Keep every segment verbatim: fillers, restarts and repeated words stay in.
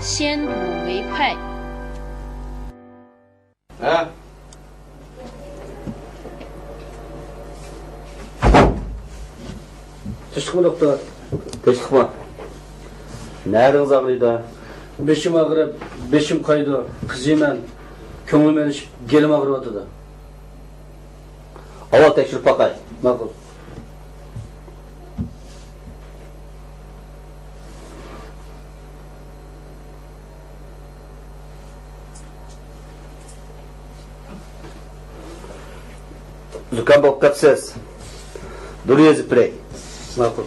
先睹为快。 ھە؟ تىنچلىقمۇ، دوختۇر؟ تىنچلىقمۇ؟ نەرىڭىز ئاغرىيدۇ؟ بېشىم ئاغرىپ، بېشىم قايىدۇ، قىزىيمەن، كۆڭلۈم ئېلىشىپ، گېلىم ئاغرىۋاتىدۇ. ئاۋۋال تەكشۈرۈپ باقاي. ماقۇل. زۇكام بولۇپ قاپسىز. دورا يېزىپ بېرەي. ماقۇل.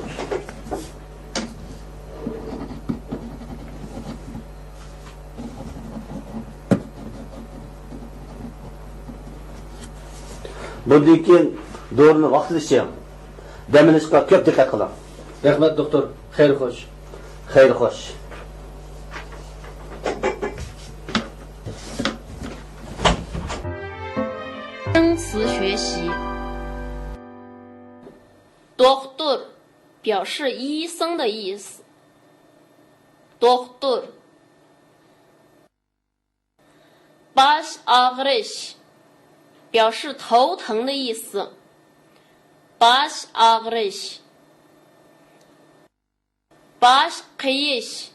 بۇندىن كېيىن دورىنى ۋاقتىدا ئىچىڭ. دەم ئېلىشقا كۆپ دىققەت قىلىڭ. رەھمەت، دوختۇر. خەير خوش. خەير خوش. 生词学习。دوختۇر 表示医生的意思。دوختۇر. باش ئاغرىش 表示头疼的意思。باش ئاغرىش. باش قېيىش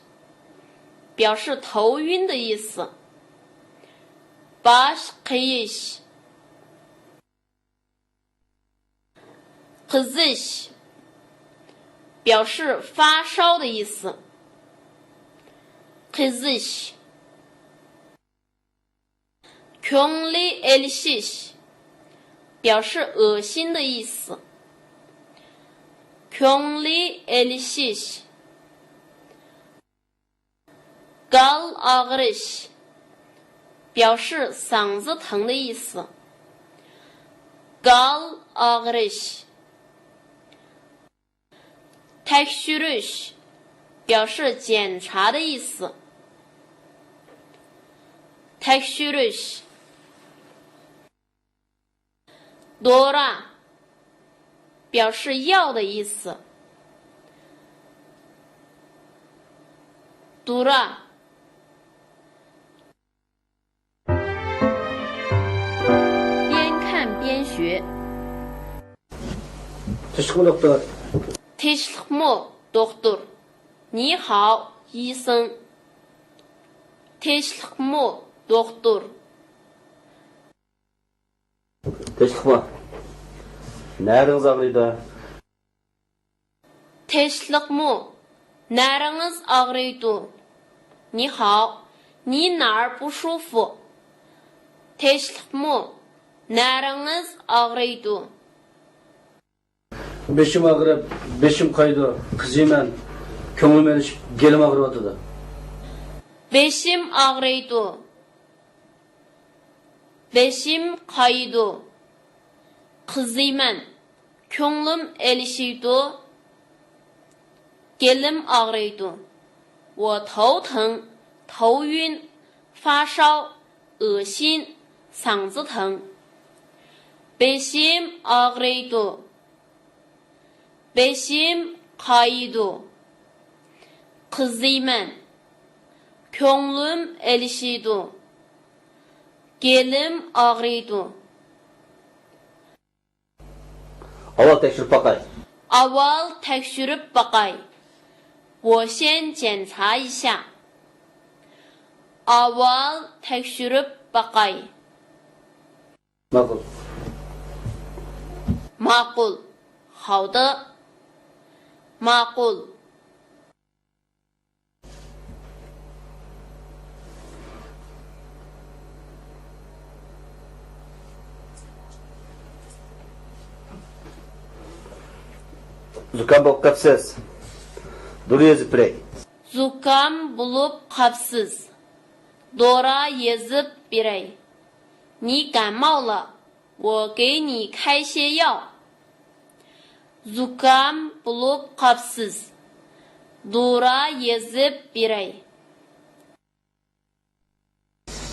表示头晕的意思。باش قېيىش. قىزىش 表示发烧的意思。قىزىش. كۆڭلى ئېلىشىش 表示恶心的意思。كۆڭلى ئېلىشىش. گال ئاغرىش 表示嗓子疼的意思。گال ئاغرىش. تەكشۈرۈش 表示检查的意思。تەكشۈرۈش. دورا 表示药的意思。دورا. 边看边学。 تىنچلىقمۇ، دوختۇر؟ تىنچلىقمۇ، دوختۇر؟ 你好，医生。 تىنچلىقمۇ، دوختۇر؟ تىنچلىقمۇ؟ نەرىڭىز ئاغرىيدۇ؟ تىنچلىقمۇ؟ نەرىڭىز ئاغرىيدۇ؟ 你好，你哪儿不舒服？ تىنچلىقمۇ؟ نەرىڭىز ئاغرىيدۇ؟ بېشىم ئاغرىپ، بېشىم قايىدۇ، قىزىيمەن، كۆڭلۈم ئېلىشىپ، گېلىم ئاغرىۋاتىدۇ. بېشىم ئاغرىيدۇ. بېشىم قايىدۇ. قىزىيمەن. كۆڭلۈم ئېلىشىدۇ. گېلىم ئاغرىيدۇ. 我头疼，头晕，发烧，恶心，嗓子疼。 بېشىم ئاغرىيدۇ. بېشىم قايىدۇ. قىزىيمەن. كۆڭلۈم ئېلىشىدۇ. گېلىم ئاغرىيدۇ. ئاۋۋال تەكشۈرۈپ باقاي. ئاۋۋال تەكشۈرۈپ باقاي. 我先检查一下. ئاۋۋال تەكشۈرۈپ باقاي. ماقۇل. ماقۇل. 好的. ماقۇل. زۇكام بولۇپ قاپسىز. دورا يېزىپ بېرەي. زۇكام بولۇپ قاپسىز. دورا يېزىپ بېرەي. 你感冒了，我给你开些药. زۇكام بولۇپ قاپسىز. دورا يېزىپ بېرەي.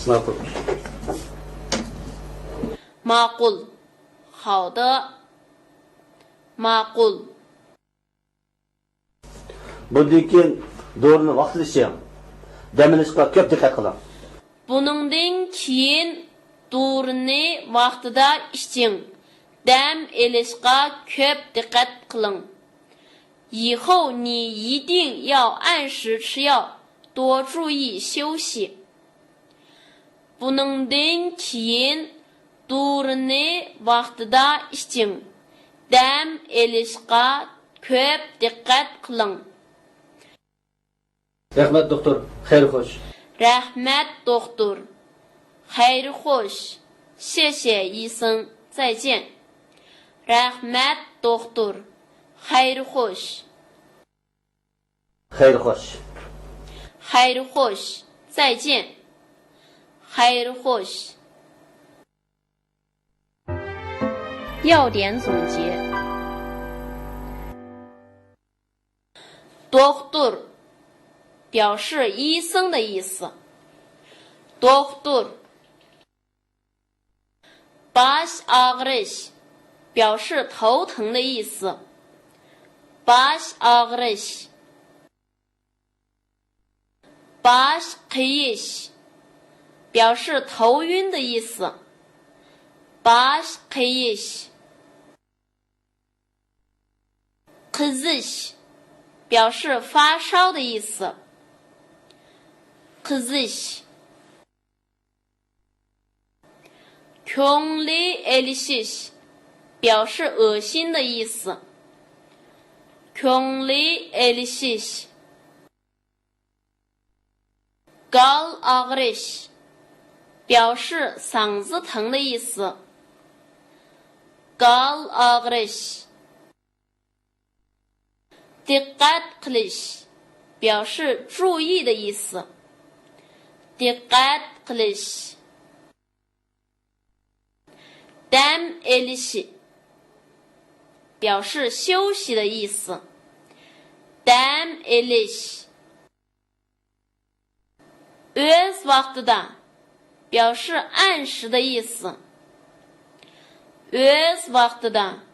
ماقۇل. ماقۇل. 好的. ماقۇل. بۇندىن كېيىن دورىنى ۋاقتىدا ئىچىڭ. دەم ئېلىشقا كۆپ دىققەت قىلىڭ. بۇنىڭدىن كېيىن دورىنى ۋاقتىدا ئىچىڭ. دەم ئېلىشقا كۆپ دىققەت قىلىڭ. 以后你一定要按时吃药，多注意休息。 بۇنىڭدىن كېيىن دورىنى ۋاقتىدا ئىچىڭ. دەم ئېلىشقا كۆپ دىققەت قىلىڭ. رەھمەت، دوختۇر. خەير خوش. رەھمەت، دوختۇر. خەير خوش. 谢谢医生. 再见. رەھمەت، دوختۇر. خەير خوش. خەير خوش. خەير خوش. 再见. خەير خوش. 要点总结。 دوختۇر، 表示医生的意思. دوختۇر. باش ئاغرىش، 表示头疼的意思. باش ئاغرىش. باش قېيىش، 表示头晕的意思. باش قېيىش. قىزىش، 表示发烧的意思. قىزىش. كۆڭلى ئېلىشىش، 表示恶心的意思. كۆڭلى ئېلىشىش. گال ئاغرىش، 表示嗓子疼的意思. گال ئاغرىش. دىققەت قىلىش، 表示注意的意思. دىققەت قىلىش. دەم ئېلىش، 表示休息的意思. دەم ئېلىش. ئۆز ۋاقتىدا، 表示按时的意思. ئۆز ۋاقتىدا.